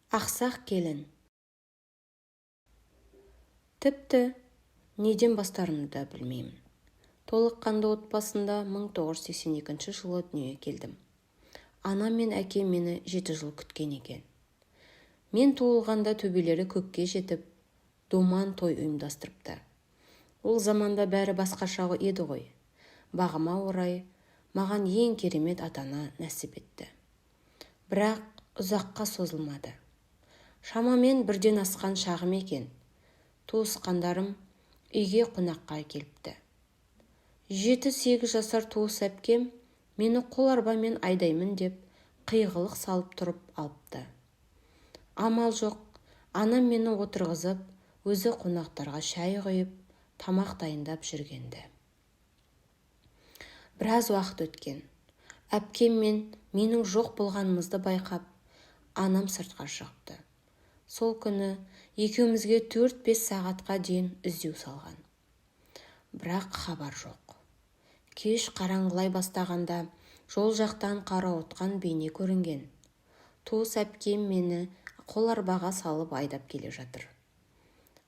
Ақсақ келін. Тіпті неден бастарымды да білмеймін. Толыққанды отбасында 1982 жылы дүниеге келдім. Анам мен әкем мені 7 жыл күткен екен. Мен туылғанда төбелері көкке жетіп, думан той ұйымдастырыпты. Ол заманда бәрі басқаша еді ғой. Бағыма орай, маған ең керемет ата-ана нәсіп етті. Бірақ ұзаққа созылмады. Шамамен 1-ден асқан шағым екен. Туысқандарым үйге қонаққа келіпті. 7-8 жасар туыс әпкем мені қол арбамен айдаймын деп қиғылық салып тұрып алыпты. Амал жоқ, анам мені отырғызып, өзі қонақтарға шай құйып, тамақ дайындап жүрген-ді. Біраз уақыт өткен. Әпкем мен менің жоқ болғанымызды байқап, анам сыртқа шығыпты. Сол күні екеумізге 4-5 сағатқа дейін іздеу салған. Бірақ хабар жоқ. Кеш қараңғылай бастағанда жол жақтан қарауытқан бейне көрінген. Туыс әпкем мені қол арбаға салып айдап келе жатыр.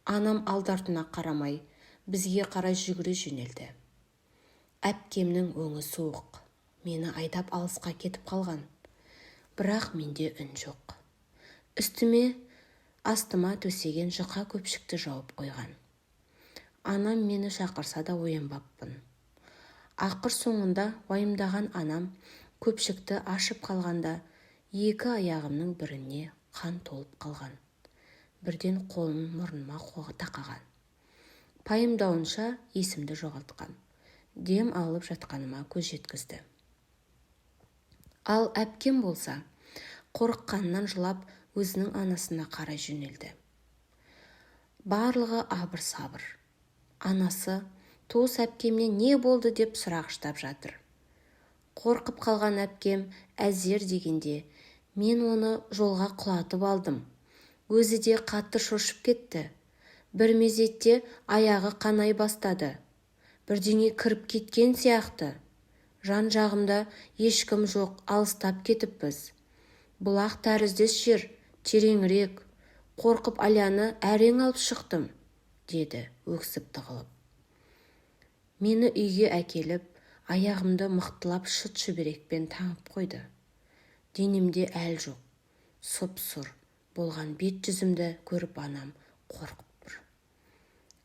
Анам алды-артына қарамай, бізге қарай жүгіре жөнелді. Әпкемнің өңі суық. Мені айдап алысқа кетіп қалған. Бірақ менде үн жоқ. Үстіме, астыма төсеген жұқа көпшікті жауып қойған. Анам мені шақырса да оянбаппын. Ақыр соңында уайымдаған анам көпшікті ашып қалғанда, екі аяғымның біріне қан толып қалған. Бірден қолын мұрныма тақаған. Пайымдауынша, есімді жоғалтқам. Дем алып жатқаныма көз жеткізді. Ал әпкем болса, қорыққанынан жылап, өзінің анасына қарай жөнелді. Барлығы абыр-сабыр. Анасы туыс әпкемнен не болды деп сұрағыштап жатыр. Қорқып қалған әпкем әзер дегенде: «Мен оны жолға құлатып алдым. Өзі де қатты шошып кетті. Бір мезетте аяғы қанай бастады. Бірдеңе кіріп кеткен сияқты. Жан-жағымда ешкім жоқ, алыстап кетіппіз. Бұлақ тәріздес жер, тереңірек. Қорқып Аляны әрең алып шықтым», – деді өксіп тығылып. Мені үйге әкеліп, аяғымды мықтылап шыт шүберекпен таңып қойды. Денемде әл жоқ, сұп-сұр болған бет-жүзімді көріп, анам қорқып тұр.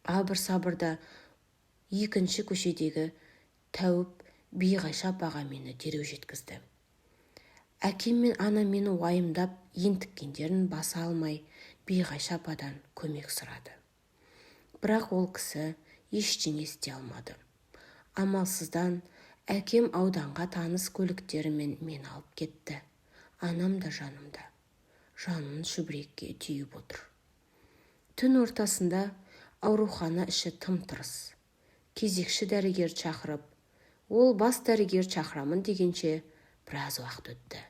Абыр-сабырда екінші көшедегі тәуіп Биғайша апаға мені дереу жеткізді. Әкем мен анам мені уайымдап ентіккендерін баса алмай, Биғайша ападан көмек сұрады. Бірақ ол кісі ештеңе істей алмады. Амалсыздан әкем ауданға таныс көліктерімен мені алып кетті. Анам да жанымда. Жанын шүберекке түйіп отыр. Түн ортасында аурухана іші тым-тырыс. Кезекші дәрігерді шақырып, ол бас дәрігерді шақырамын дегенше біраз уақыт өтті.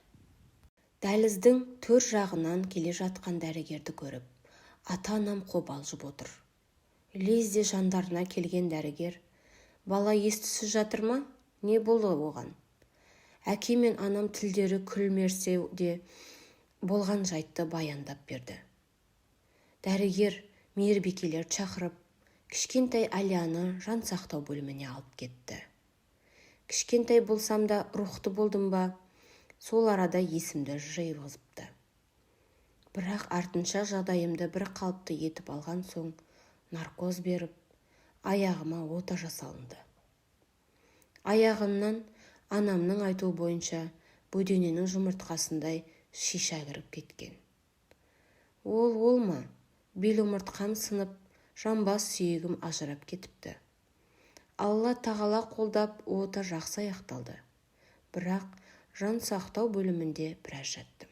Дәліздің төр жағынан келе жатқан дәрігерді көріп, ата-анам қобалжып отыр. Лезде жандарына келген дәрігер: «Бала ес-түссіз жатыр ма? Не болды оған?» Әкем мен анам тілдері күлмерсе де, болған жайтты баяндап берді. Дәрігер мейірбикелерді шақырып, кішкентай Аляны жан сақтау бөліміне алып кетті. Кішкентай болсам да, рухты болдым ба, сол арада есімді жиғызыпты. Бірақ артынша жағдайымды бір қалыпты етіп алған соң, наркоз беріп, аяғыма ота жасалынды. Аяғымнан, анамның айтуы бойынша, бөдененің жұмыртқасындай шиша кіріп кеткен. Ол ол ма, бел омыртқам сынып, жамбас сүйегім ажырап кетіпті. Алла тағала қолдап, ота жақсы аяқталды. Бірақ жан сақтау бөлімінде біраз жаттым.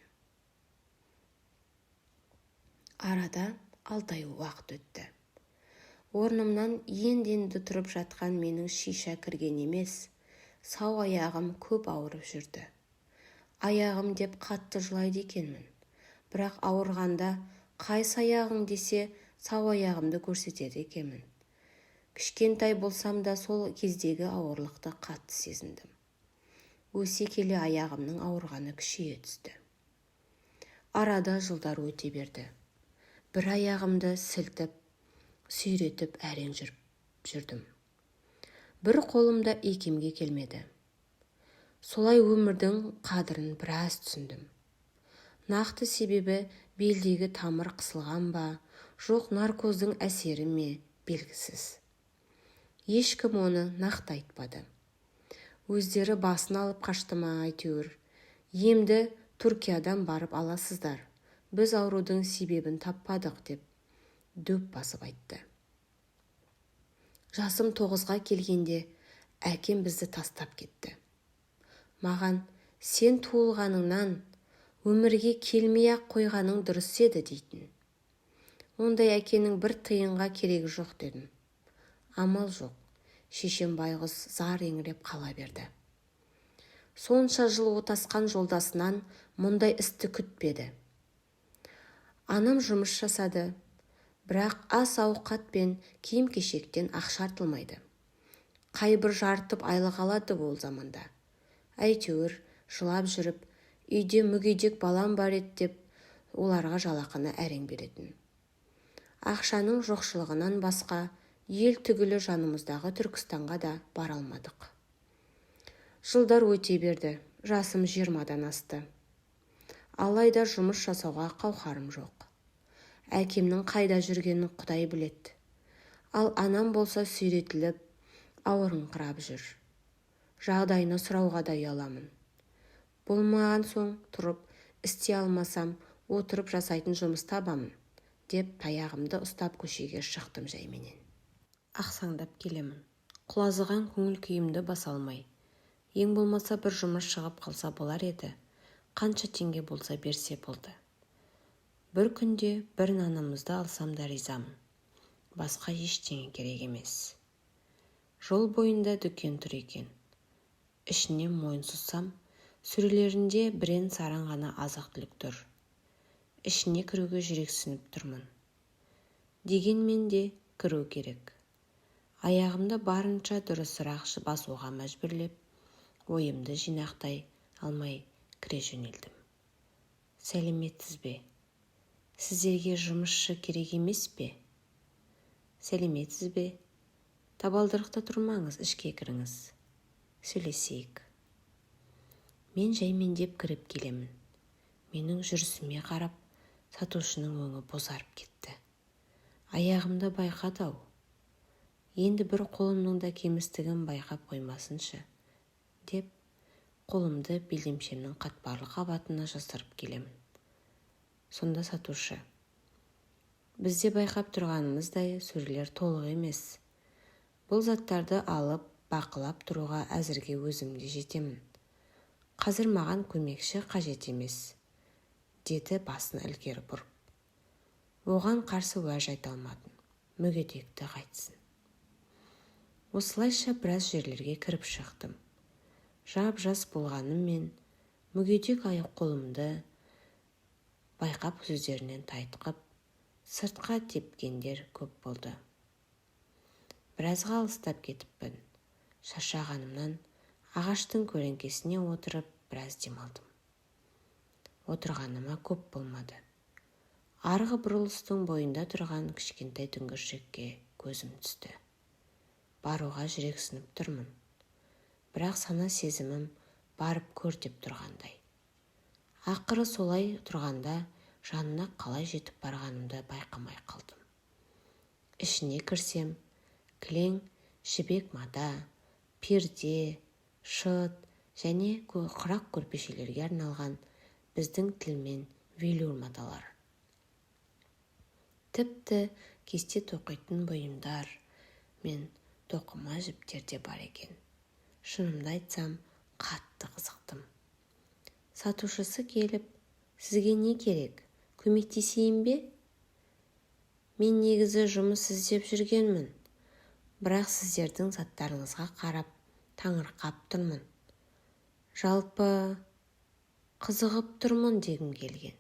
Арада 6 ай уақыт өтті. Орнымнан енді-енді тұрып жатқан менің шиша кірген емес, сау аяғым көп ауырып жүрді. «Аяғым» деп қатты жылайды екенмін. Бірақ ауырғанда «Қайсы аяғың?» десе, сау аяғымды көрсетеді екенмін. Кішкентай болсам да, сол кездегі ауырлықты қатты сезіндім. Өсе келе аяғымның ауырғаны күшейе түсті. Арада жылдар өте берді. Бір аяғымды сілтіп, сүйретіп әрең жүріп жүрдім. Бір қолым да икемге келмеді. Солай өмірдің қадірін біраз түсіндім. Нақты себебі белдегі тамыр қысылған ба, жоқ наркоздың әсері ме, белгісіз. Ешкім оны нақты айтпады. Өздері басын алып қашты ма, әйтеуір. Емді Түркиядан барып аласыздар. Біз аурудың себебін таппадық деп дөп басып айтты. Жасым 9-ға келгенде әкем бізді тастап кетті. Маған сен туылғаныңнан өмірге келмей-ақ қойғаның дұрыс еді дейтін. Ондай әкенің бір тиынға керегі жоқ дедім. Амал жоқ. Шешем байғұс зар еңіреп қала берді. Сонша жыл отасқан жолдасынан мұндай істі күтпеді. Анам жұмыс жасады, бірақ ас-ауқат пен киім-кешектен ақша артылмайды. Қай бір жарытып айлық алады ол заманда. Әйтеуір жылап жүріп, үйде мүгедек балам бар еді деп оларға жалақыны әрең беретін. Ақшаның жоқшылығынан басқа ел түгілі жанымыздағы Түркістанға да бара алмадық. Жылдар өте берді, жасым 20-дан асты. Алайда жұмыс жасауға қауқарым жоқ. Әкемнің қайда жүргенін Құдай біледі. Ал анам болса сүйретіліп, ауырыңқырап жүр. Жағдайына сұрауға да ұяламын. Болмаған соң тұрып, істей алмасам, отырып жасайтын жұмыс табамын, деп таяғымды ұстап көшеге шықтым жайменен. Ақсаңдап келемін. Құлазыған көңіл күйімді баса алмай. Ең болмаса бір жұмыс шығып қалса болар еді. Қанша теңге болса берсе болды. Бір күнде бір нанымызды алсам да ризамын. Басқа ештеңе керек емес. Жол бойында дүкен тұр екен. Ішіне мойын сұссам, сөрелерінде бірен-саран ғана азық-түлік тұр. Ішіне кіруге жүрексініп тұрмын. Дегенмен де кіру керек. Аяғымды барынша дұрысырақ басуға мәжбүрлеп, ойымды жинақтай алмай кіре жөнелдім. Сәлеметсіз бе? Сіздерге жұмысшы керек емес пе? Сәлеметсіз бе? Табалдырықта тұрмаңыз, ішке кіріңіз. Сөйлесейік. Мен жаймендеп кіріп келемін. Менің жүрісіме қарап, сатушының өңі бозарып кетті. Аяғымды байқады-ау. Енді бір қолымның да кемістігін байқап қоймасыншы, деп қолымды белдемшемнің қатпарлы қабатына жасырып келемін. Сонда сатушы: бізде байқап тұрғанымыздай сөрелер толық емес. Бұл заттарды алып, бақылап тұруға әзірге өзім де жетемін. Қазір маған көмекші қажет емес, деді басын ілгері бұрып. Оған қарсы уәж айта алмадым. Мүгедекті қайтсын. Осылайша біраз жерлерге кіріп шықтым. Жап-жас болғаныммен мүгедек аяқ қолымды байқап сөздерінен тайтқып, сыртқа тепкендер көп болды. Біразға алыстап кетіппін. Шаршағанымнан ағаштың көлеңкесіне отырып біраз демалдым. Отырғаныма көп болмады. Арғы бұрылыстың бойында тұрған кішкентай дүңгіршекке көзім түсті. Баруға жүрексініп тұрмын. Бірақ сана сезімім барып көр деп тұрғандай. Ақыры солай тұрғанда жанына қалай жетіп барғанымды байқамай қалдым. Ішіне кірсем, кілең, жібек мата, перде, шыт және құрақ көрпешелерге арналған біздің тілмен велюр маталар. Тіпті кесте тоқитын бұйымдар мен тоқыма жіптер де бар екен. Шынымды айтсам, қатты қызықтым. Сатушысы келіп, сізге не керек, көмектесейін бе? Мен негізі жұмыс іздеп жүргенмін, бірақ сіздердің заттарыңызға қарап таңырқап тұрмын. Жалпы қызығып тұрмын дегім келген.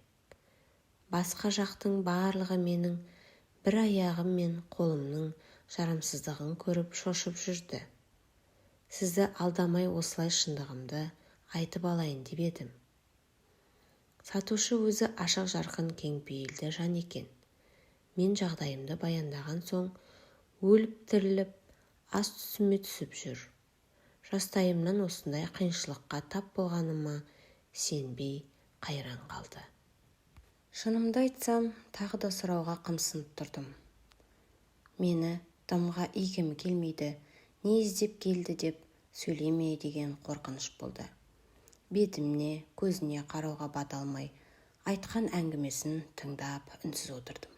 Басқа жақтың барлығы менің бір аяғым мен қолымның жарамсыздығын көріп шошып жүрді. Сізді алдамай осылай шындығымды айтып алайын деп едім. Сатушы өзі ашық-жарқын, кеңпейілді жан екен. Мен жағдайымды баяндаған соң, өліп-тіріліп, ас түсіме түсіп жүр. Жастайымнан осындай қиыншылыққа тап болғаныма сенбей қайран қалды. Шынымды айтсам, тағы да сұрауға қымсынып тұрдым. Мені дымға икемі келмейді, не іздеп келді деп сөйлей ме деген қорқыныш болды. Бетіне, көзіне қарауға бата алмай, айтқан әңгімесін тыңдап үнсіз отырдым.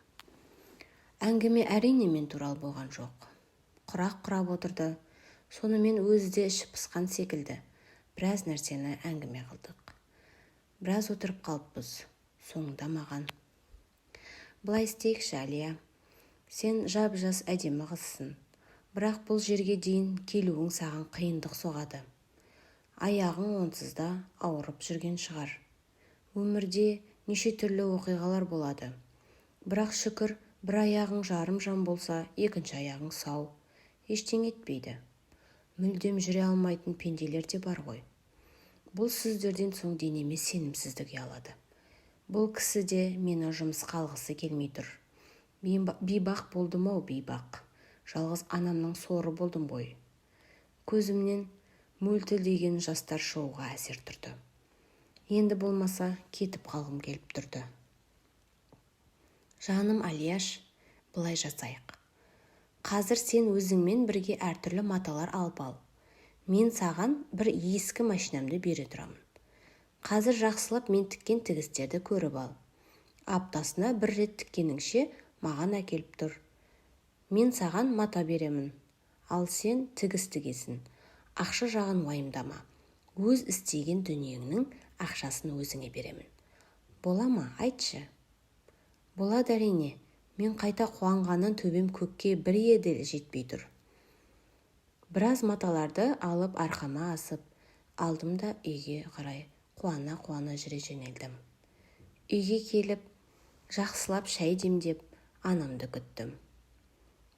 Әңгіме әрине мен туралы болған жоқ. Құрақ құрап отырды. Сонымен өзі де іші пысқан секілді. Біраз нәрсені әңгіме қылдық. Біраз отырып қалыппыз. Соңында маған: «Былай істейікші, Әлия. Сен жап-жас, әдемі қызсың. Бірақ бұл жерге дейін келуің саған қиындық соғады. Аяғың онсыз да ауырып жүрген шығар. Өмірде неше түрлі оқиғалар болады. Бірақ шүкір, бір аяғың жарым жан болса, екінші аяғың сау. Ештеңе етпейді. Мүлдем жүре алмайтын пенделер де бар ғой». Бұл сөздерден соң денеме сенімсіздік ұялады. Бұл кісі де мені жұмысқа алғысы келмей тұр. Бейбақ болдым-ау, бейбақ. Жалғыз анамның соры болдым ғой. Көзімнен мөлтілдеген жастар шығуға әзер тұрды. Енді болмаса кетіп қалғым келіп тұрды. «Жаным Алияш, былай жасайық. Қазір сен өзіңмен бірге әртүрлі маталар алып ал. Мен саған бір ескі машинамды бере тұрамын. Қазір жақсылап мен тіккен тігістерді көріп ал. Аптасына бір рет тіккеніңше маған әкеліп тұр. Мен саған мата беремін. Ал сен тігіс тігесің. Ақша жағын уайымдама. Өз істеген дүниеңнің ақшасын өзіңе беремін. Бола ма, айтшы?» «Болады, әрине». Мен қайта қуанғаннан төбем көкке бір еділ жетпей тұр. Біраз маталарды алып, арқама асып алдым да, үйге қарай қуана-қуана жүре жөнелдім. Үйге келіп, жақсылап шай демдеп, анамды күттім.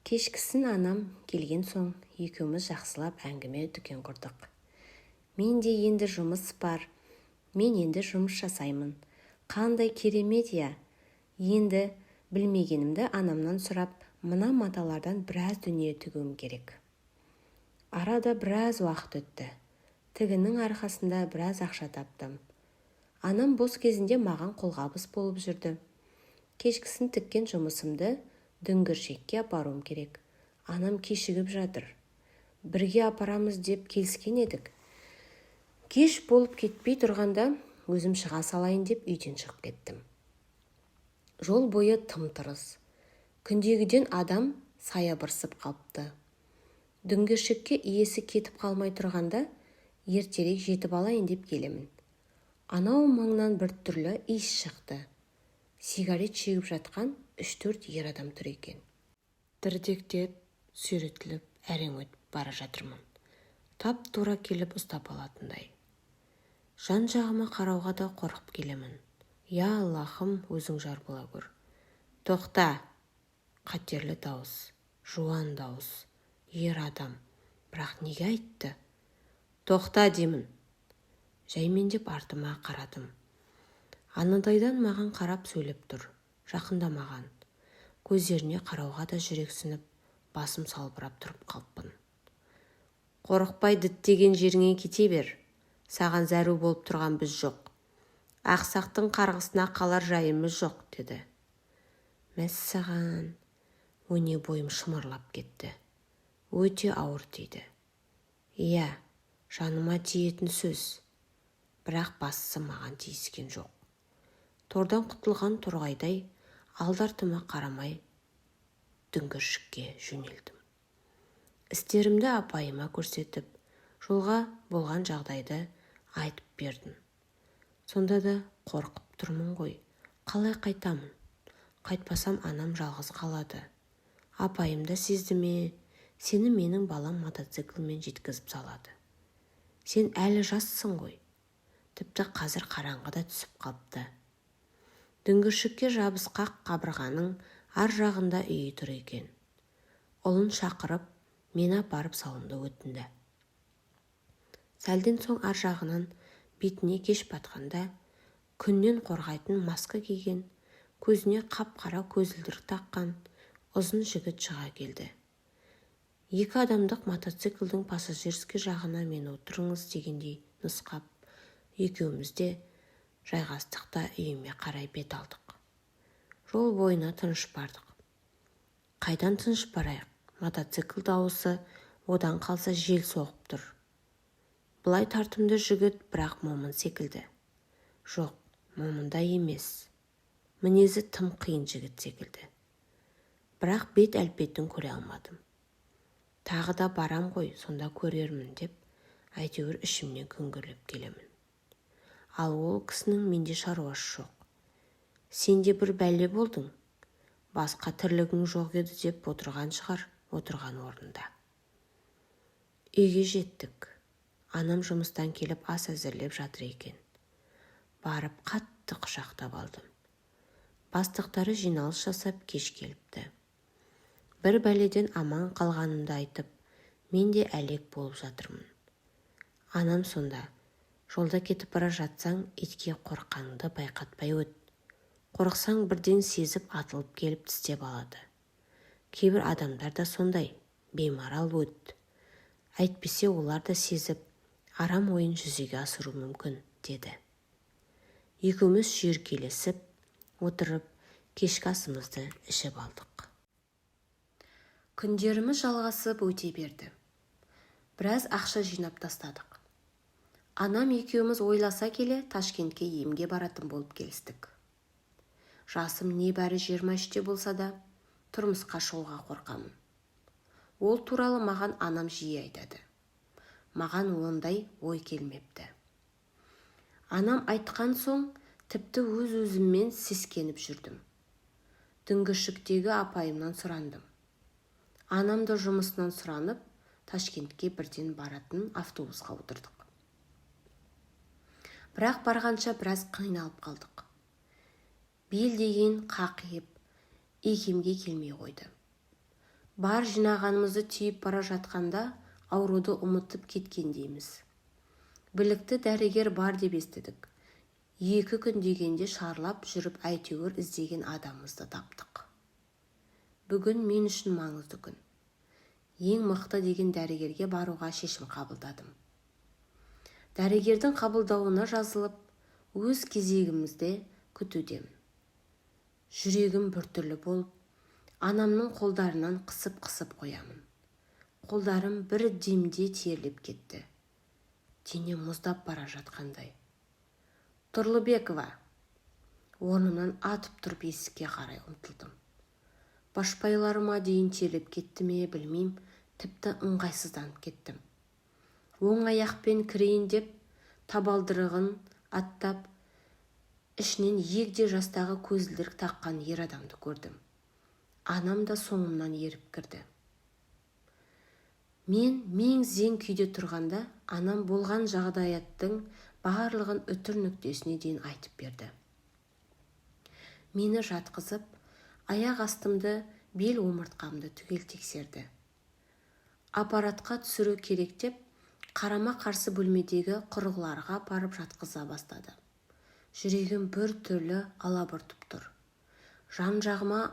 Кешкісін анам келген соң екеуміз жақсылап әңгіме дүкен құрдық. Менде енді жұмыс бар. Мен енді жұмыс жасаймын. Қандай керемет, иә? Енді білмегенімді анамнан сұрап, мына маталардан біраз дүние тігуім керек. Арада біраз уақыт өтті. Тігіннің арқасында біраз ақша таптым. Анам бос кезінде маған қолғабыс болып жүрді. Кешкісін тіккен жұмысымды дүңгіршекке апаруым керек. Анам кешігіп жатыр. Бірге апарамыз деп келіскен едік. Кеш болып кетпей тұрғанда өзім шыға салайын деп үйден шығып кеттім. Жол бойы тым-тырыс. Күндегіден адам саябырсып қалыпты. Дүңгіршекке иесі кетіп қалмай тұрғанда ертерек жетіп алайын деп келемін. Анау маңнан бір түрлі иіс шықты. Сигарет шегіп жатқан үш-төрт ер адам тұр екен. Дірдектеп, сүйретіліп әрең өтіп бара жатырмын. Тап тура келіп ұстап алатындай. Жан-жағыма қарауға да қорқып келемін. Я Аллахым, өзің жар бола көр. «Тоқта!» Қатерлі дауыс, жуан дауыс, ер адам. Бірақ неге айтты? «Тоқта деймін!» Жәймендеп артыма қарадым. Анадайдан маған қарап сөйлеп тұр. Жақындамаған. Көздеріне қарауға да жүрексініп, басым салбырап тұрып қалыппын. «Қорықпай діттеген жеріңе кете бер. Саған зәру болып тұрған біз жоқ. Ақсақтың қарғысына қалар жайымыз жоқ», деді. Мәссаған, өне бойым шымырлап кетті. Өте ауыр тиді. Иә, жаныма тиетін сөз. Бірақ бастысы маған тиіскен жоқ. Тордан құтылған торғайдай алды-артыма қарамай дүңгіршікке жөнелдім. Істерімді апайыма көрсетіп, жолға болған жағдайды айтып бердім. Сонда да қорқып тұрмын ғой. Қалай қайтамын? Қайтпасам, анам жалғыз қалады. Апайым да сезді ме? «Сені менің балам мотоциклмен жеткізіп салады. Сен әлі жассың ғой». Тіпті қазір қараңғы да түсіп қалыпты. Дүңгіршікке жабысқақ қабырғаның ар жағында үйі тұр екен. Ұлын шақырып, мені апарып салуымды өтінді. Сәлден соң ар жағынан бетіне кеш батқанда Күннен қорғайтын маска киген, көзіне қап-қара көзілдірік таққан ұзын жігіт шыға келді. Екі адамдық мотоциклдің пассажирский жағына мені отырыңыз дегендей нұсқап, екеуміз де жайғастық та үйіме қарай бет алдық. Жол бойына тыныш бардық. Қайдан тыныш барайық? Мотоцикл дауысы, одан қалса жел соғып тұр. Былай тартымды жігіт, бірақ момын секілді. Жоқ, момындай емес. Мінезі тым қиын жігіт секілді. Бірақ бет әлпетін көре алмадым. Тағы да барам ғой, сонда көрермін деп, әйтеуір ішімнен күңгірлеп келемін. Ал ол кісінің менде шаруасы жоқ. Сен де бір бәле болдың. Басқа тірлігің жоқ еді деп отырған шығар отырған орнында. Үйге жеттік. Анам жұмыстан келіп ас әзірлеп жатыр екен. Барып қатты құшақтап алдым. Бастықтары жиналыс жасап кеш келіпті. Бір бәледен аман қалғанымды айтып, мен де әлек болып жатырмын. Анам сонда, жолда кетіп бара жатсаң, итке қорыққаныңды байқатпай өт. Қорықсаң бірден сезіп атылып келіп тістеп алады. Кейбір адамдар да сондай, беймарал өт. Әйтпесе олар да сезіп, арам ойын жүзеге асыру мүмкін, деді. Екеуміз шүйіркелесіп отырып, кешкі асымызды ішіп алдық. Күндеріміз жалғасып өте берді. Біраз ақша жинап тастадық. Анам екеуміз ойласа келе Ташкентке емге баратын болып келістік. Жасым небәрі 23-те болса да, тұрмысқа шығуға қорқамын. Ол туралы маған анам жиі айтады. Маған ондай ой келмепті. Анам айтқан соң, тіпті өз-өзіммен сескеніп жүрдім. Дүңгіршіктегі апайымнан сұрандым. Анам да жұмысынан сұранып, Ташкентке бірден баратын автобусқа отырдық. Бірақ барғанша біраз қиналып қалдық. Бел деген қақиып, икемге келмей қойды. Бар жинағанымызды түйіп бара жатқанда ауруды ұмытып кеткендейміз. Білікті дәрігер бар деп естідік. 2 күн дегенде шарлап жүріп әйтеуір іздеген адамымызды таптық. Бүгін мен үшін маңызды күн. Ең мықты деген дәрігерге баруға шешім қабылдадым. Дәрігердің қабылдауына жазылып, өз кезегімізде күтудемін. Жүрегім біртүрлі болып, анамның қолдарынан қысып-қысып қоямын. Қолдарым бір демде терлеп кетті. Денем мұздап бара жатқандай. Тұрлыбекова! Орнымнан атып тұрып есікке қарай ұмтылдым. Башпайларыма дейін терлеп кетті ме білмеймін, тіпті ыңғайсызданып кеттім. Оң аяқпен кірейін деп табалдырығын аттап, ішінен егде жастағы көзілдірік таққан ер адамды көрдім. Анам да соңымнан еріп кірді. Мен мең-зең күйде тұрғанда анам болған жағдаяттың барлығын үтір нүктесіне дейін айтып берді. Мені жатқызып, аяқ астымды, бел омыртқамды түгел тексерді. Аппаратқа түсіру керек деп, қарама-қарсы бөлмедегі құрылғыларға апарып жатқыза бастады. Жүрегім бір түрлі алабұртып тұр. Жан-жағыма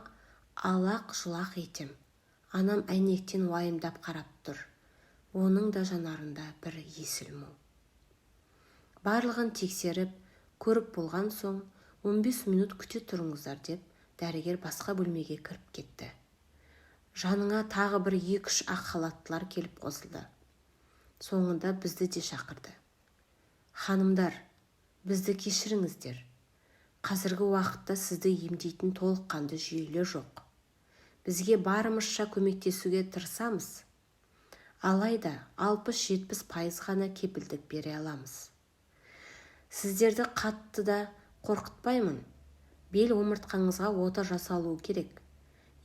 алақ-жұлақ етем. Анам әйнектен уайымдап қарап тұр. Оның да жанарында бір есіл мұң. Барлығын тексеріп, көріп болған соң, 15 минут күте тұрыңыздар деп, дәрігер басқа бөлмеге кіріп кетті. Жаныңа тағы бір 2-3 ақ халаттылар келіп қосылды. Соңында бізді де шақырды. Ханымдар, бізді кешіріңіздер. Қазіргі уақытта сізді емдейтін толыққанды жүйелер жоқ. Бізге барымызша көмектесуге тырысамыз. Алайда 60-70% ғана кепілдік бере аламыз. Сіздерді қатты да қорқытпаймын. Бел омыртқаңызға ота жасалуы керек.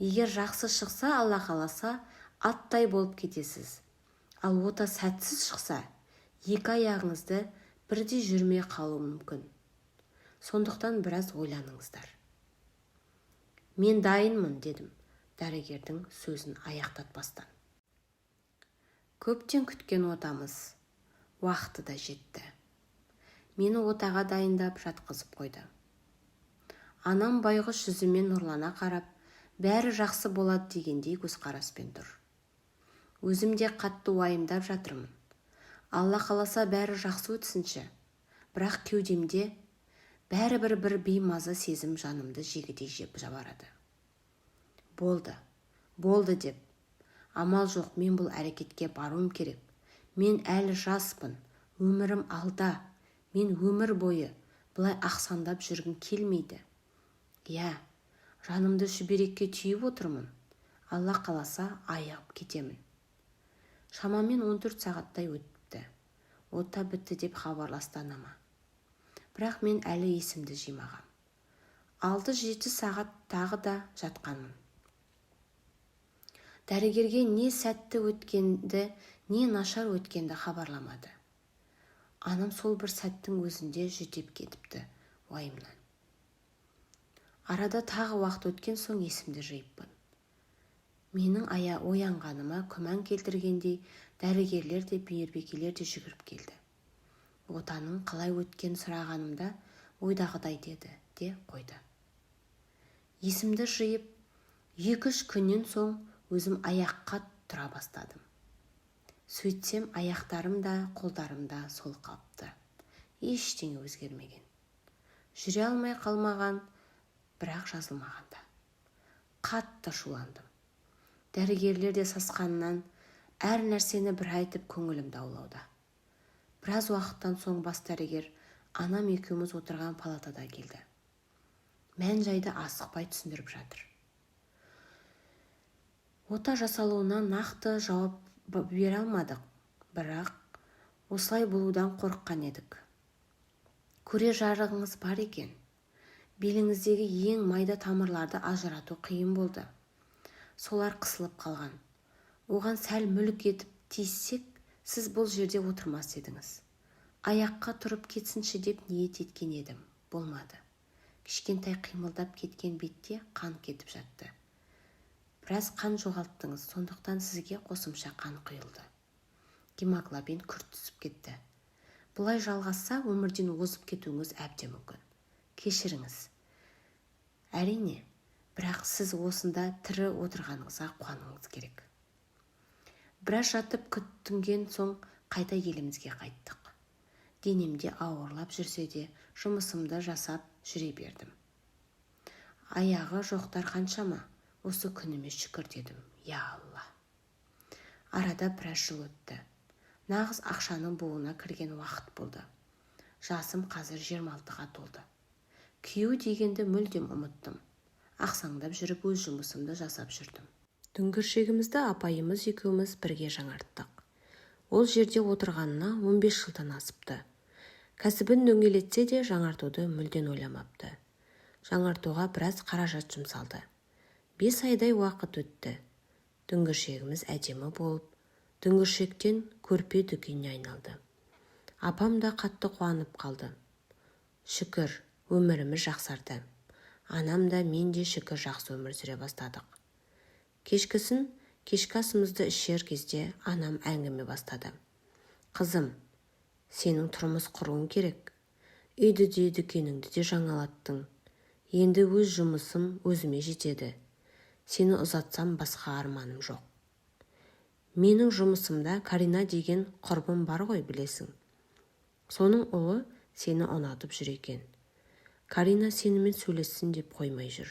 Егер жақсы шықса, Алла қаласа, аттай болып кетесіз. Ал ота сәтсіз шықса, екі аяғыңызды бірдей жүрмей қалуы мүмкін. Сондықтан біраз ойланыңыздар. Мен дайынмын, дедім дәрігердің сөзін аяқтатпастан. Көптен күткен отамыз уақыты да жетті. Мені отаға дайындап жатқызып қойды. Анам байғұс жүзімен нұрлана қарап, бәрі жақсы болады дегендей көзқараспен тұр. Өзім де қатты уайымдап жатырмын. Алла қаласа, бәрі жақсы өтсінші. Бірақ кеудемде бәрібір бір беймаза сезім жанымды жегідей жеп жабарады. Болды, болды деп. Амал жоқ, мен бұл әрекетке баруым керек. Мен әлі жаспын, өмірім алда. Мен өмір бойы бұлай ақсаңдап жүргім келмейді. Иә, жанымды шүберекке түйіп отырмын. Алла қаласа, айығып кетемін. Шамамен 14 сағаттай өтіпті. Ота бітті деп хабарласты анама. Бірақ мен әлі есімді жимағам. 6-7 сағат тағы да жатқанмын. Дәрігерге не сәтті өткенді, не нашар өткенді хабарламады. Анам сол бір сәттің өзінде жүдеп кетіпті уайымнан. Арада тағы уақыт өткен соң есімді жиыппын. Менің оянғаныма күмән келтіргендей дәрігерлер де, мейірбикелер де жүгіріп келді. Отаның қалай өткенін сұрағанымда, ойдағыдай деді де қойды. Есімді жиып, 2-3 күннен соң өзім аяққа тұра бастадым. Сөйтсем, аяқтарым да, қолдарым да сол қалыпты. Ештеңе өзгермеген. Жүре алмай қалмаған, бірақ жазылмаған да. Қатты ашуландым. Дәрігерлер де сасқанынан әр нәрсені бір айтып көңілімді аулауда. Біраз уақыттан соң бас дәрігер анам екеуміз отырған палатада келді. Мән-жайды асықпай түсіндіріп жатыр. Ота жасалуына нақты жауап бере алмадық, бірақ осылай болудан қорыққан едік. Көре жарығыңыз бар екен. Беліңіздегі ең майда тамырларды ажырату қиын болды. Солар қысылып қалған. Оған сәл мүлік етіп тиіссек, сіз бұл жерде отырмас едіңіз. Аяққа тұрып кетсінші деп ниет еткен едім, болмады. Кішкентай қимылдап кеткен бетте қан кетіп жатты. Біраз қан жоғалттыңыз, сондықтан сізге қосымша қан құйылды. Гемоглобин күрт түсіп кетті. Бұлай жалғасса, өмірден озып кетуіңіз әбден мүмкін. Кешіріңіз. Әрине, бірақ сіз осында тірі отырғаныңызға қуануыңыз керек. Біраз жатып күтінген соң қайта елімізге қайттық. Денемде ауырлап жүрсе де, жұмысымды жасап жүре бердім. Аяғы жоқтар қаншама, осы күніме шүкір дедім, я Алла. Арада біраз жыл өтті. Нағыз ақшаның буына кірген уақыт болды. Жасым қазір 26-ға толды. Күйеу дегенді мүлдем ұмыттым. Ақсаңдап жүріп өз жұмысымды жасап жүрдім. Дүңгіршегімізді апайымыз екеуміз бірге жаңарттық. Ол жерде отырғанына 15 жылдан асыпты. Кәсібін дөңгелетсе де, жаңартуды мүлдем ойламапты. Жаңартуға біраз қаражат жұмсалды. 5 айдай уақыт өтті. Дүңгіршегіміз әдемі болып, дүңгіршектен көрпе дүкеніне айналды. Апам да қатты қуанып қалды. Шүкір, өміріміз жақсарды. Анам да, мен де шүкір жақсы өмір сүре бастадық. Кешкісін кешкі асымызды ішер кезде анам әңгіме бастады. Қызым, сенің тұрмыс құруың керек. Үйді де, дүкеніңді де жаңалаттың. Енді өз жұмысым өзіме жетеді. Сені ұзатсам, басқа арманым жоқ. Менің жұмысымда Карина деген құрбым бар ғой, білесің. Соның ұлы сені ұнатып жүр екен. Карина сенімен сөйлессін деп қоймай жүр.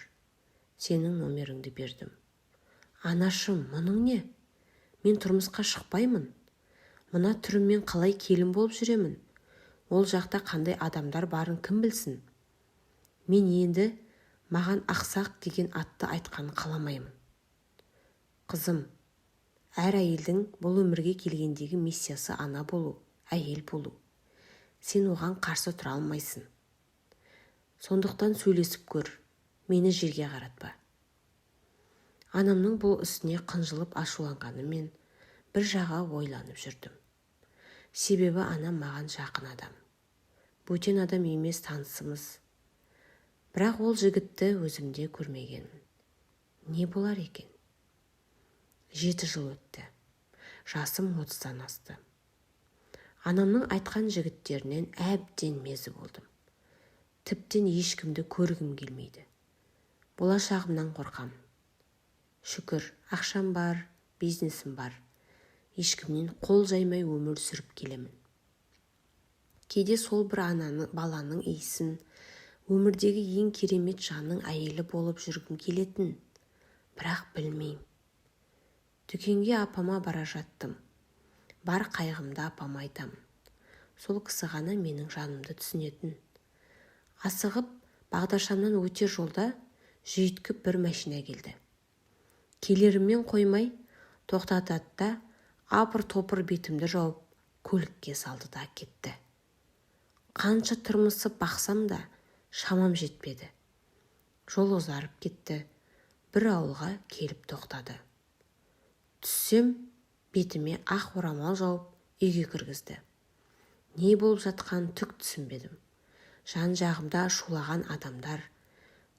Сенің номеріңді бердім. Анашым, мұның не? Мен тұрмысқа шықпаймын. Мына түріммен қалай келін болып жүремін? Ол жақта қандай адамдар барын кім білсін? Мен енді маған ақсақ деген атты айтқанын қаламаймын. Қызым, әр әйелдің бұл өмірге келгендегі миссиясы ана болу, әйел болу. Сен оған қарсы тұра алмайсың. Сондықтан сөйлесіп көр, мені жерге қаратпа. Анамның бұл ісіне қынжылып ашуланғанымен бір жаға ойланып жүрдім. Себебі анам маған жақын адам. Бөтен адам емес, танысымыз. Бірақ ол жігітті өзімде көрмегенмін. Не болар екен? 7 жыл өтті. Жасым 30-дан асты. Анамның айтқан жігіттерінен әбден мезі болдым. Тіптен ешкімді көргім келмейді. Болашағымнан қорқамын. Шүкір, ақшам бар, бизнесім бар. Ешкімнен қол жаймай өмір сүріп келемін. Кейде сол бір ананың, баланың иісін, өмірдегі ең керемет жанның әйелі болып жүргім келетін. Бірақ білмеймін. Дүкенге апама бара жаттым. Бар қайғымды апама айтамын. Сол кісі ғана менің жанымды түсінетін. Асығып, бағдаршамнан өтер жолда жүйткіп бір машина келді. Келеріммен қоймай, тоқтатады да, апыр-топыр бетімді жауып, көлікке салды да кетті. Қанша тырмысып бақсам да, шамам жетпеді. Жол ұзарып кетті, бір ауылға келіп тоқтады. Түссем, бетіме ақ орамал жауып, үйге кіргізді. Не болып жатқанын түк түсінбедім. Жан-жағымда шулаған адамдар.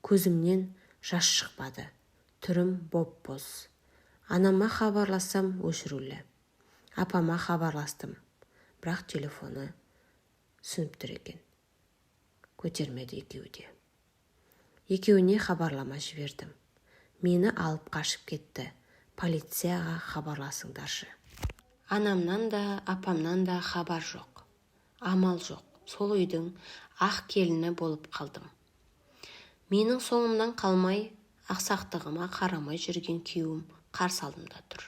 Көзімнен жас шықпады. Түрім боп-боз. Анама хабарлассам, өшірулі. Апама хабарластым. Бірақ телефоны сөніп тұр екен. Көтермеді екеуі де. Екеуіне хабарлама жібердім. Мені алып қашып кетті. Полицияға хабарласыңдаршы. Анамнан да, апамнан да хабар жоқ. Амал жоқ. Сол үйдің ақ келіні болып қалдым. Менің соңымнан қалмай, ақсақтығыма қарамай жүрген күйеуім қарсы алдымда тұр.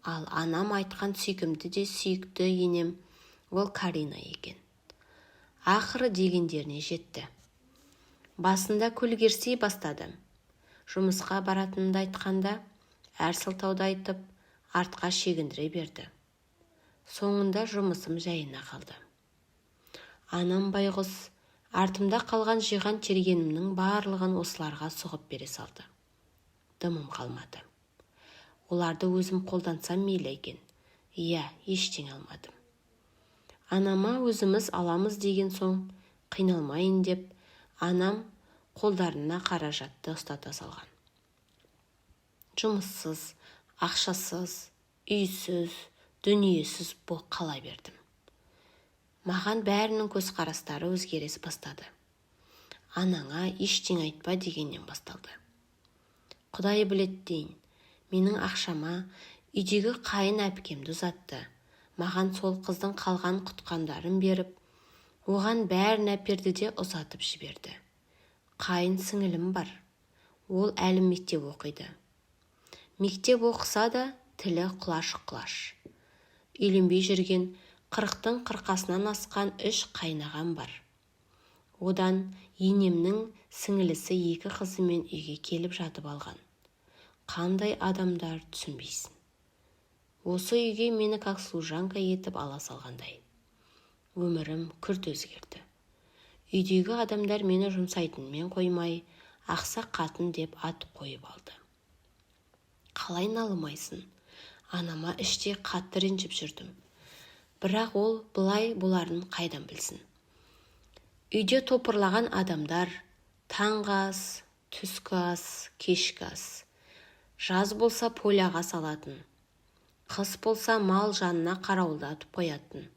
Ал анам айтқан сүйкімді де сүйікті енем ол Карина екен. Ақыры дегендеріне жетті. Басында көлгірси бастады. Жұмысқа баратынымды айтқанда, әр сылтауды айтып, артқа шегіндіре берді. Соңында жұмысым жайына қалды. Анам байғұс артымда қалған жиған тергенімнің барлығын осыларға сұғып бере салды. Дымым қалмады. Оларды өзім қолдансам мейлі екен. Иә, ештеңе алмадым. Анама өзіміз аламыз деген соң, қиналмайын деп, анам қолдарына қаражатты ұстата салған. Жұмыссыз, ақшасыз, үйсіз, дүниесіз қала бердім. Маған бәрінің көзқарастары өзгере бастады. Анаңа ештеңе айтпа дегеннен басталды. Құдай біледі дейін, менің ақшама үйдегі қайын әпкемді ұзатты. Маған сол қыздың қалған құтқандарын беріп, оған бәрін әперді де ұзатып жіберді. Қайын сіңілім бар. Ол әлі мектеп оқиды. Мектеп оқыса да тілі құлаш-құлаш. Үйленбей жүрген 40-тың қырқасынан асқан 3 қайнағам бар. Одан енемнің сіңілісі 2 қызымен үйге келіп жатып алған. Қандай адамдар түсінбейсің. Осы үйге мені как служанка етіп ала салғандай. Өмірім күрт өзгерді. Үйдегі адамдар мені жұмсайтынымен қоймай, ақсақ қатын деп ат қойып алды. Қалай налымайсың? Анама іште қатты ренжіп жүрдім. Бірақ ол былай боларын қайдан білсін. Үйде топырлаған адамдар, таңғы ас, түскі ас, кешкі ас. Жаз болса поляға салатын. Қыс болса мал жанына қарауылдатып қоятын.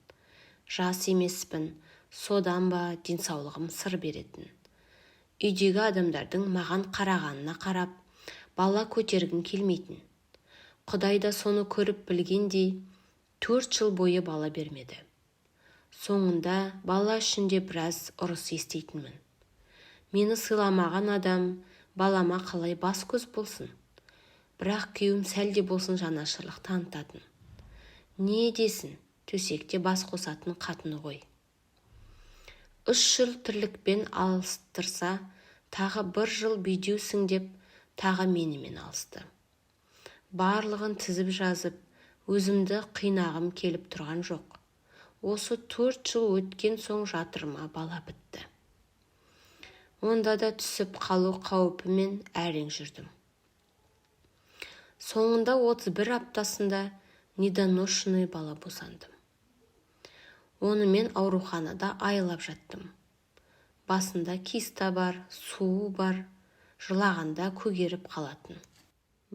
Жас емеспін, содан ба денсаулығым сыр беретін. Үйдегі адамдардың маған қарағанына қарап, бала көтергім келмейтін. Құдай да соны көріп білгендей, 4 жыл бойы бала бермеді. Соңында бала үшін де біраз ұрыс еститінмін. Мені сыйламаған адам балама қалай бас-көз болсын? Бірақ күйеуім сәл де болсын жанашырлық танытатын. Не десін, төсекте бас қосатын қатыны ғой. 3 жыл тірлікпен алыстырса, тағы 1 жыл бедеусің деп, тағы менімен алысты. Барлығын тізіп жазып, өзімді қинағым келіп тұрған жоқ. Осы 4 жыл өткен соң жатырма бала бітті. Онда да түсіп қалу қаупімен әрең жүрдім. Соңында 31 аптасында недоношенный бала босандым. Онымен ауруханада айлап жаттым. Басында киста бар, суы бар, жылағанда көгеріп қалатын.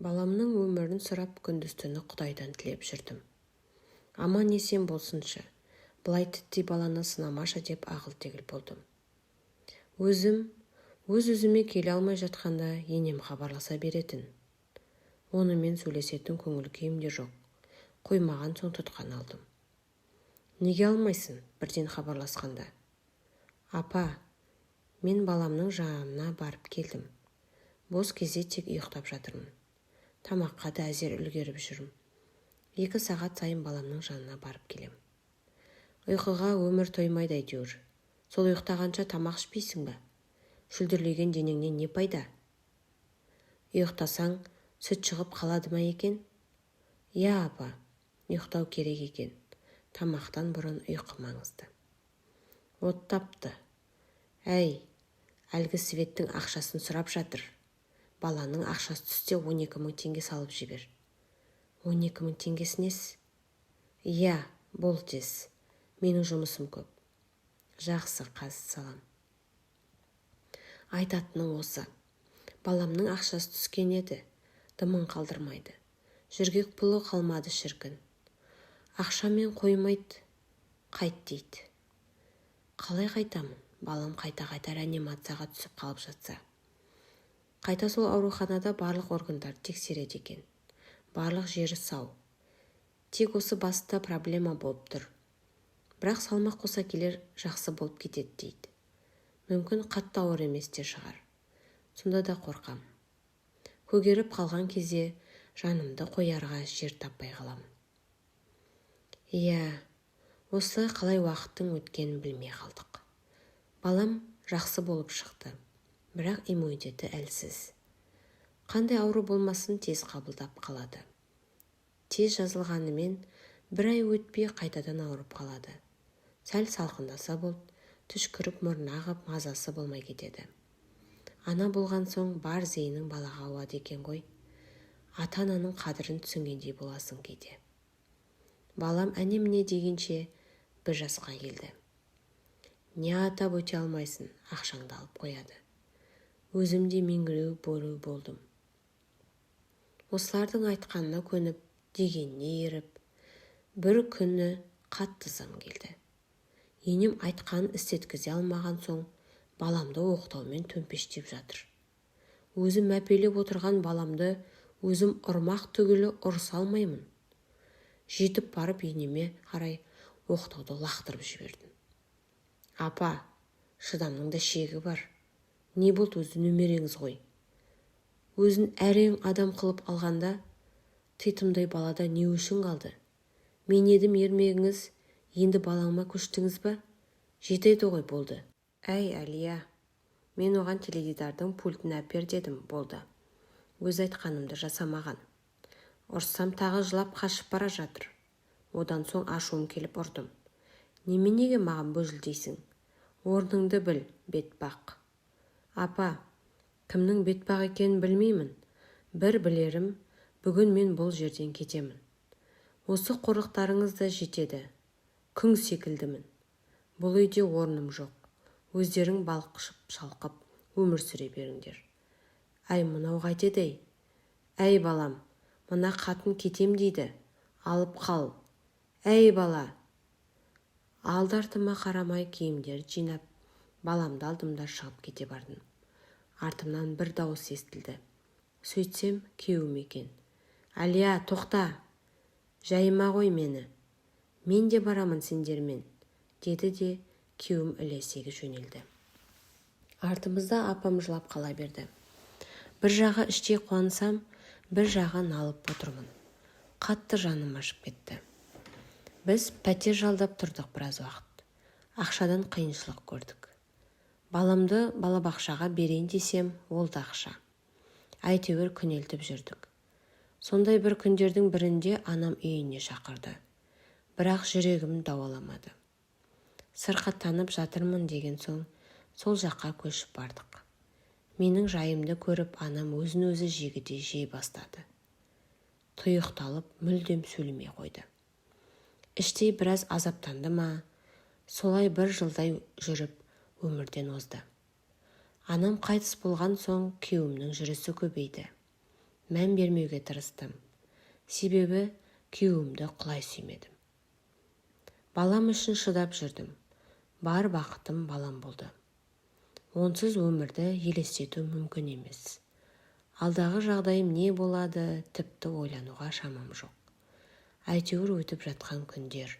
Баламның өмірін сұрап күндіз-түні Құдайдан тілеп жүрдім. Аман есен болсыншы. Былай тіттей баланы сынамашы деп ағыл-тегіл болдым. Өзім өз-өзіме келе алмай жатқанда енем хабарласа беретін. Онымен сөйлесетін көңіл күйім де жоқ. Қоймаған соң тұтқаны алдым. Неге алмайсың бірден хабарласқанда? Апа, мен баламның жанына барып келдім. Бос кезде тек ұйықтап жатырмын. Тамаққа да әзер үлгеріп жүрмін. 2 сағат сайын баламның жанына барып келем. Ұйқыға өмір тоймайды әйтеуір. Сол ұйықтағанша тамақ ішпейсің бе? Шүлдірлеген денеңнен не пайда? Ұйықтасаң, сүт шығып қалады ма екен? Иә, апа, ұйықтау керек екен. Тамақтан бұрын ұйқы маңызды. Оттапты. Әй, әлгі светтің ақшасын сұрап жатыр. Баланың ақшасы түссе 12 мың теңге салып жібер. 12 мың теңгесі несі? Иә, бол тез. Менің жұмысым көп. Жақсы, қазы салам. Айтатыны осы. Баламның ақшасы түскен еді. Дымын қалдырмайды. Жөргек пұлы қалмады шіркін. Ақшамен қоймайды, қайт дейді. Қалай қайтамын? Балам қайта-қайта реанимацияға түсіп қалып жатса. Қайта сол ауруханада барлық органдарды тексереді екен. Барлық жері сау. Тек осы баста проблема болып тұр. Бірақ салмақ қоса келер жақсы болып кетеді дейді. Мүмкін қатты ауыр емес те шығар. Сонда да қорқам. Көгеріп қалған кезде жанымды қоярға жер таппай қаламын. Иә, осылай қалай уақыттың өткенін білмей қалдық. Балам жақсы болып шықты, бірақ иммунитеті әлсіз. Қандай ауру болмасын тез қабылдап қалады. Тез жазылғанымен бір ай өтпей қайтадан ауырып қалады. Сәл салқындаса болды, түшкіріп мұрны ағып, мазасы болмай кетеді. Ана болған соң бар зейінің балаға ауады екен ғой. Ата-ананың қадірін түсінгендей боласың кейде. Балам әне-міне дегенше 1 жасқа келді. Не атап өте алмайсың, ақшаңды алып қояды. Өзім де меңіреу бөрі болдым. Осылардың айтқанына көніп, дегеніне еріп, бір күні қатты ызам келді. Енем айтқанын істеткізе алмаған соң, баламды оқтаумен төмпештеп жатыр. Өзім мәпелеп отырған баламды өзім ұрмақ түгілі ұрыса алмаймын. Жетіп барып енеме қарай оқтауды лақтырып жібердім. Апа, шыдамның да шегі бар. Не болды өзі немереңіз ғой. Өзін әрең адам қылып алғанда, титымдай балада не үшін қалды? Мен едім ермегіңіз, енді балаңма көштіңіз ба? Жетеді ғой болды. Әй, Әлия, мен оған теледидардың пультін әпер дедім, болды. Өз айтқанымды жасамаған. Ұрссам тағы жылап қашып бара жатыр. Одан соң ашуым келіп ұрдым. Неменеге маған бөжілдейсің? Орныңды біл, бетбақ. Апа, кімнің бетбақ екенін білмеймін. Бір білерім, бүгін мен бұл жерден кетемін. Осы қорлықтарыңыз да жетеді. Күң секілдімін. Бұл үйде орным жоқ. Өздерің балқышып шалқып өмір сүре беріңдер. Әй, мынау қайтеді ей? Әй, балам, мына қатын кетем дейді. Алып қал. Әй, бала! Алды артыма қарамай киімдерді жинап, баламды алдым да шығып кете бардым. Артымнан бір дауыс естілді. Сөйтсем, күйеуім екен. Әлия, тоқта! Жайыма ғой мені. Мен де барамын сендермен, деді де күйеуім ілесегі жөнелді. Артымызда апам жылап қала берді. Бір жағы іштей қуансам, бір жағы налып отырмын. Қатты жаным ашып кетті. Біз пәтер жалдап тұрдық біраз уақыт. Ақшадан қиыншылық көрдік. Баламды балабақшаға берейін десем, ол да ақша. Әйтеуір күнелтіп жүрдік. Сондай бір күндердің бірінде анам үйіне шақырды. Бірақ жүрегім дауаламады. Сырқаттанып жатырмын деген соң, сол жаққа көшіп бардық. Менің жайымды көріп, анам өзін-өзі жегідей жей бастады. Тұйықталып, мүлдем сөйлемей қойды. Іштей біраз азаптанды ма, солай бір жылдай жүріп өмірден озды. Анам қайтыс болған соң күйеуімнің жүрісі көбейді. Мән бермеуге тырыстым. Себебі күйеуімді құлай сүймедім. Балам үшін шыдап жүрдім. Бар бақытым балам болды. Онсыз өмірді елестету мүмкін емес. Алдағы жағдайым не болады, тіпті ойлануға шамам жоқ. Әйтеуір өтіп жатқан күндер.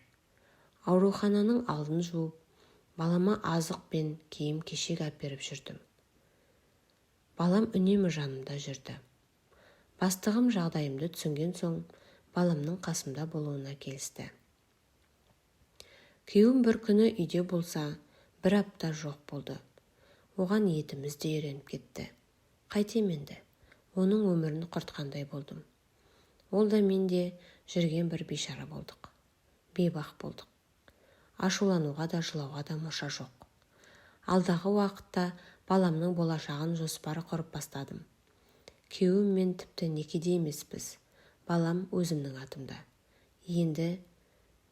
Аурухананың алдын жуып, балама азық пен киім-кешек әперіп жүрдім. Балам үнемі жанымда жүрді. Бастығым жағдайымды түсінген соң, баламның қасымда болуына келісті. Күйеуім бір күні үйде болса, бір апта жоқ болды. Оған етіміз де үйреніп кетті. Қайтем енді? Оның өмірін құртқандай болдым. Ол да мен де жүрген бір бейшара болдық. Бейбақ болдық. Ашулануға да, жылауға да мұрша жоқ. Алдағы уақытта баламның болашағын жоспар құрып бастадым. Күйеуіммен тіпті некеде емеспіз. Балам өзімнің атымда. Енді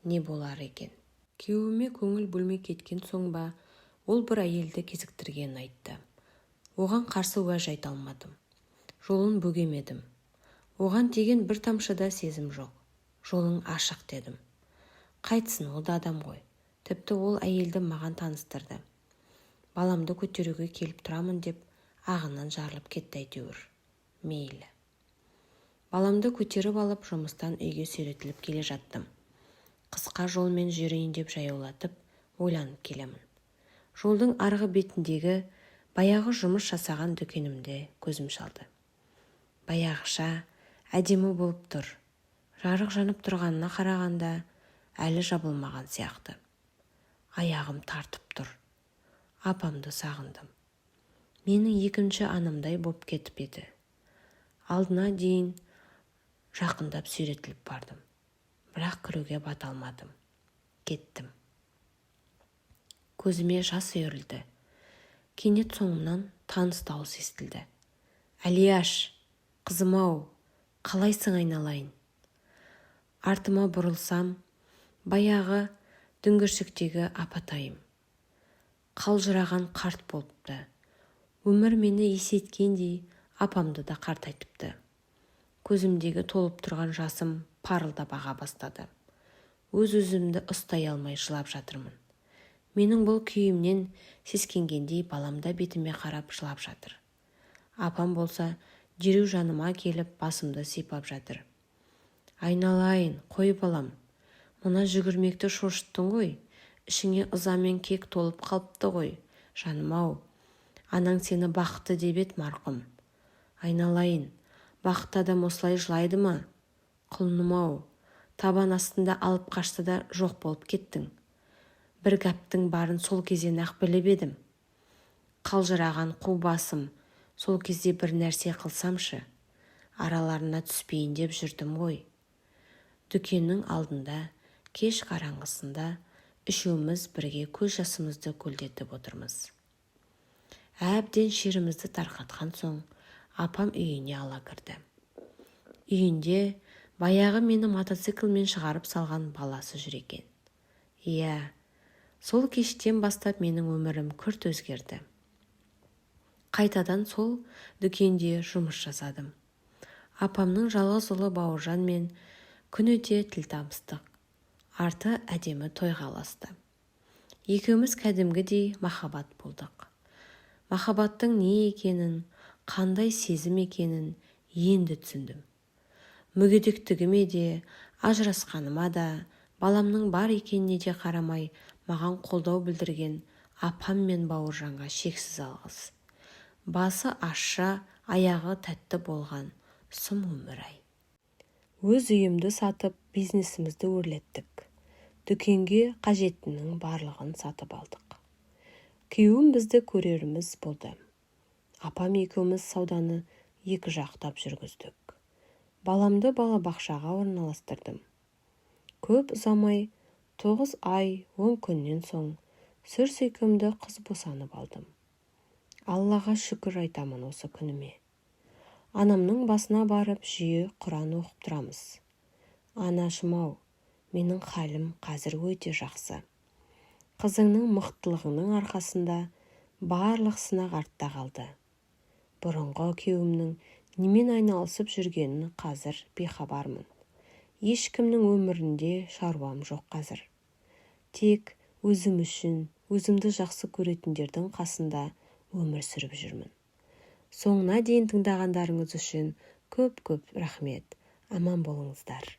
не болар екен? Күйеуіме көңіл бөлмей кеткен соң ба, ол бір әйелді кезіктіргенін айтты. Оған қарсы уәж айта алмадым. Жолын бөгемедім. Оған деген бір тамшы да сезім жоқ. Жолың ашық дедім. Қайтсын, ол да адам ғой. Тіпті ол әйелді маған таныстырды. Баламды көтеруге келіп тұрамын деп ағынан жарылып кетті әйтеуір. Мейлі. Баламды көтеріп алып, жұмыстан үйге сүйретіліп келе жаттым. Қысқа жолмен жүрейін деп жаяулатып, ойланып келемін. Жолдың арғы бетіндегі баяғы жұмыс жасаған дүкенімде көзім шалды. Баяғыша әдемі болып тұр. Жарық жанып тұрғанына қарағанда әлі жабылмаған сияқты. Аяғым тартып тұр. Апамды сағындым. Менің екінші анамдай боп кетіп еді. Алдына дейін жақындап сүйретіліп бардым. Бірақ кіруге бата алмадым. Кеттім. Көзіме жас үйірілді. Кенет соңымнан таныс дауыс естілді. Әлияш, қызым-ау, қалайсың айналайын? Артыма бұрылсам, баяғы дүңгіршектегі апатайым. Қалжыраған қарт болыпты. Өмір мені есейткендей апамды да қартайтыпты. Көзімдегі толып тұрған жасым парылдап аға бастады. Өз-өзімді ұстай алмай жылап жатырмын. Менің бұл күйімнен сескенгендей балам да бетіме қарап жылап жатыр. Апам болса, дереу жаныма келіп басымды сипап жатыр. Айналайын, қой балам, мына жүгірмекті шошыттың ғой, ішіңе ыза мен кек толып қалыпты ғой, жаным-ау, анаң сені бақытты деп еді марқұм. Айналайын, бақытты адам осылай жылайды ма? Құлыным-ау, табан астында алып қашты да жоқ болып кеттің. Бір гәптің барын сол кезден-ақ біліп едім. Қалжыраған қу басым, сол кезде бір нәрсе қылсамшы, араларына түспейін деп жүрдім ғой. Дүкеннің алдында, кеш қараңғысында үшеуміз бірге көз жасымызды көлдетіп отырмыз. Әбден шерімізді тарқатқан соң, апам үйіне ала кірді. Үйінде баяғы мені мотоциклмен шығарып салған баласы жүр екен. Иә, сол кештен бастап менің өмірім күрт өзгерді. Қайтадан сол дүкенде жұмыс жасадым. Апамның жалғыз ұлы Бауыржанмен күн өте тіл табыстық. Арты әдемі тойға ұласты. Екеуміз кәдімгідей махаббат болдық. Махаббаттың не екенін, қандай сезім екенін енді түсіндім. Мүгедектігіме де, ажырасқаныма да, баламның бар екеніне де қарамай, маған қолдау білдірген апам мен Бауыржанға шексіз алғыс. Басы ащы, аяғы тәтті болған сұм өмір-ай. Өз үйімді сатып, бизнесімізді өрлеттік. Дүкенге қажеттінің барлығын сатып алдық. Күйеуім бізді көреріміз болды. Апам екеуміз сауданы екі жақтап жүргіздік. Баламды балабақшаға орналастырдым. Көп ұзамай, 9 ай 10 күннен соң сүр сүйкімді қыз босанып алдым. Аллаға шүкір айтамын осы күніме. Анамның басына барып жиі Құран оқып тұрамыз. Анашым-ау, менің халім қазір өте жақсы. Қызыңның мықтылығының арқасында барлық сынақ артта қалды. Бұрынғы күйеуімнің немен айналысып жүргенін қазір бейхабармын. Ешкімнің өмірінде шаруам жоқ қазір. Тек өзім үшін, өзімді жақсы көретіндердің қасында өмір сүріп жүрмін. Соңына дейін тыңдағандарыңыз үшін көп-көп рахмет. Аман болыңыздар.